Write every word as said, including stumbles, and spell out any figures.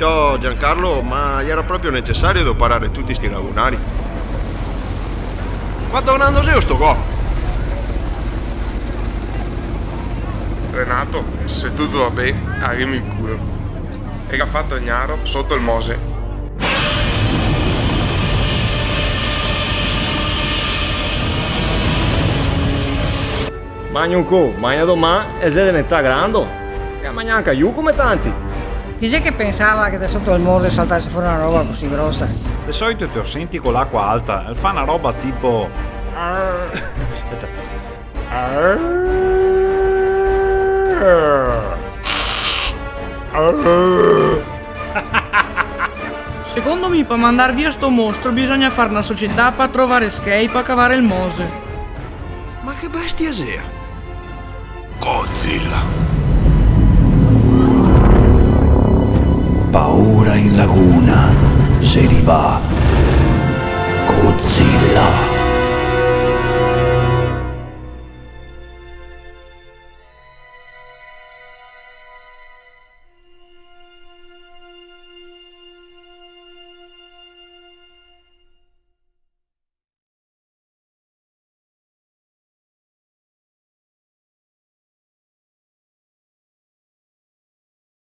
Ciò, Giancarlo, ma iera proprio necesario doparare tuti sti lagunari? Quanto grando xeo sto go? Renato, se tuto va ben, arimo in culo. E ga fato el gnaro soto el mose. Magna un co, magna doman e xe deventà grando. E a magna anca lu come tanti. Chi xe che pensava che da soto el mose saltase fora na roba cusì grosa? De solito te lo senti co l'acua alta, el fa na roba tipo... Arr. Speta. Arr. Arr. Secondo mi, pa mandar via sto mostro, bisogna far na società pa trovar schei pa cavar el mose. Ma che bestia xea? Godzilla. Paura in laguna, xe rivà Godzilla.